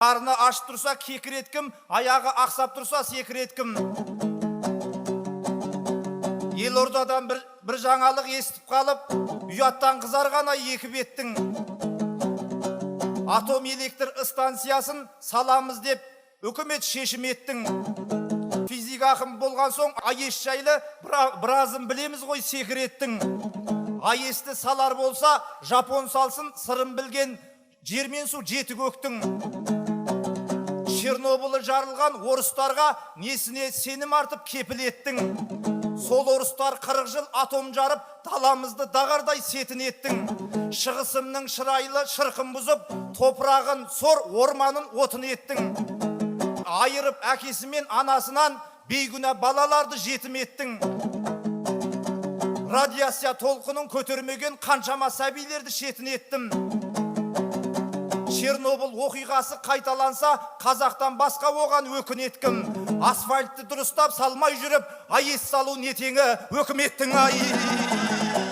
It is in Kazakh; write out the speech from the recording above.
Қарны аш тұрса, кекірет кім, аяғы ақсап тұрса, секірет кім? Елордадан бір жаңалық естіп қалып, ұяттан қызарған ай екі беттің. Атом электр станциясын саламыз деп үкімет шешім еттің. Физик ақын болған соң, АЭС жайлы біразын білеміз ғой секіреттің. АЭС-ті салар болса, жапон салсын, сырын білген жер мен су, жеті көктің. Чернобылы жарылған орыстарға несіне сенім артып кепіл еттің? Сол орыстар 40 жыл атом жарып, даламызды дағардай сетін еттің. Шығысымның шырайлы шырқын бұзып, топырағын сор, орманын отын еттің. Айырып әкесі мен анасынан, бейгүнә балаларды жетім еттің. Радиация толқынын көтермеген қаншама сәбилерді шетін еттім. Чернобыль оқиғасы қайталанса, қазақтан басқа оған өкінет кім? Асфальтты дұрыстап салмай жүріп, АЭС салу не теңі өкіметтің, ай?